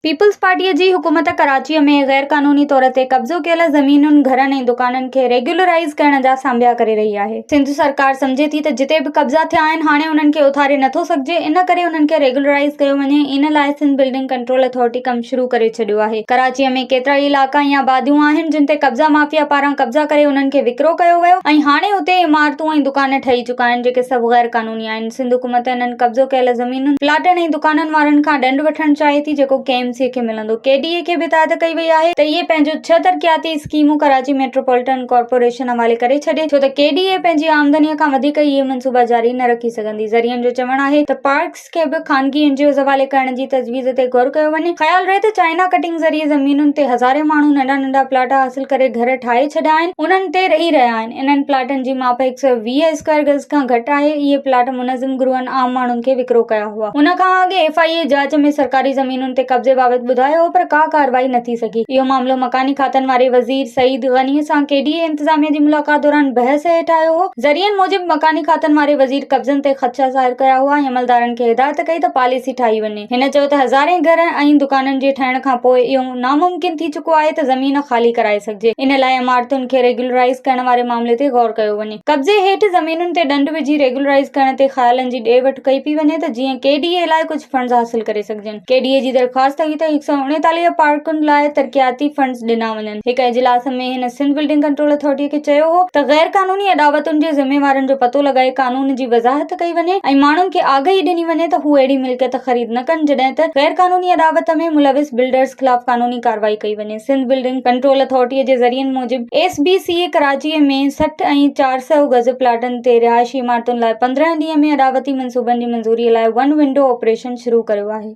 Peoples پارٽيء جي حڪومت ڪراچيء ۾ غير قانوني طور تي قبضو ڪيل زمينن، گهرن ۽ دڪانن کي ريگيولرائيز ڪرڻ جا سانڀيا ڪري رهي آهي. سنڌ سرڪار سمجهي ٿي ته جتي به قبضا ٿيا آهن هاڻي انهن کي اٿاري نٿو سگهجي ان ڪري انهن کي ريگيولرائيز ڪيو وڃي ان لاء سنڌ بلڊنگ ڪنٽرول اٿارٽي ڪم شروع ڪري ڇڏيو آهي. ڪراچيء ۾ ڪيترائي علائقا ۽ آباديون آهن جن تي قبضا مافيا پاران قبضا ڪري انهن کي وڪرو ڪيو ويو ۽ هاڻي اتي عمارتون ۽ دڪان ٺهي چڪا آهن جيڪي سڀ غير قانوني آهن. سنڌ حڪومت انهن قبضو ڪيل زمينن، پلاٽن ۽ دڪانن وارن کان ڏنڊ وٺڻ چاهي ٿي جيڪو ڪي ايم سي کي ملندو. ڪي ڊي اي کي به هدايت ڪئي وئي آهي ته اهي پنهنجون ڇهه ترقياتي اسڪيمون ڪراچي ميٽروپوليٽن ڪارپوريشن حوالي ڪري ڇڏي ڇو ته ڪي ڊي اي پنهنجي آمدني کان وڌيڪ اهي منصوبا جاري نه رکي سگهندي. ذريعن جو چوڻ آهي ته پارڪس کي به خانگي اين جي اوز حوالي ڪرڻ جي تجويز تي غور ڪيو وڃي. خيال رهي ته چائنا ڪٽنگ ذريعي زمينن تي هزارين ماڻهو ننڍا ننڍا پلاٽ حاصل ڪري گهر ٺاهي ڇڏيا آهن انهن تي رهي رهيا آهن. انهن پلاٽن جي ماپ 120 اسڪوائر گز کان گهٽ آهي. اهي پلاٽ منظم گروهن عام ماڻهن کي وڪرو ڪيا هئا. ان کان اڳ ايف I اي جاچ ۾ سرڪاري زمينن تي قبضي بابت ٻڌايو هو پر ڪا ڪارروائي نه ٿي سگهي. اهو معاملو مڪاني کاتن واري وزير سعيد غني سان ڪي ڊي اي انتظاميه جي ملاقات دوران بحث هيٺ آيو هو. ذريعن موجب مڪاني کاتن واري وزير قبضن تي خدشا ظاهر ڪيا هئا ۽ عملدارن کي هدايت ڪئي ته پاليسي ٺاهي وڃي. هن چيو ته هزارين گهر ۽ دڪانن جي ٺهڻ کانپوء اهو ناممڪن ٿي چڪو آهي ته زمين خالي ڪرائي سگهجي، ان لاء عمارتن کي ريگيولرائيز ڪرڻ واري معاملي تي غور ڪيو وڃي. قبضي هيٺ زمينن تي ڏنڊ وجهي ريگيولرائيز ڪرڻ تي خيالن جي ڏي وٺ ڪئي پئي وڃي ته جيئن ڪي ڊي اي لاء ڪجهه فنڊز حاصل ڪري سگهجن. ڪي ڊي اي جي درخواست هئي ته 139 پارڪن لاء ترقياتي فنڊز ڏنا وڃن. هڪ اجلاس ۾ هن سنڌ بلڊنگ ڪنٽرول اٿارٽي کي چيو هو ته غير قانوني اڏاوتن جي ذميوارن جو پتو لڳائي قانون جي وضاحت ڪئي وڃي ۽ ماڻهن کي آگاهي ڏني وڃي ته هو اهڙي ملڪيت خريد نه ڪن جڏهن ته غير قانوني اڏاوت ۾ ملوث بلڊرز خلاف قانوني ڪارروائي ڪئي وڃي. سنڌ بلڊنگ ڪنٽرول اٿارٽي جي ذريعن موجب ايس بي سي اي ڪراچي ۾ 60 ۽ 400 گز پلاٽن تي رهائشي عمارتن لاء 15 ڏينهن ۾ اڏاوتي منصوبن جي منظوري لاء ون ونڊو آپريشن شروع ڪيو آهي.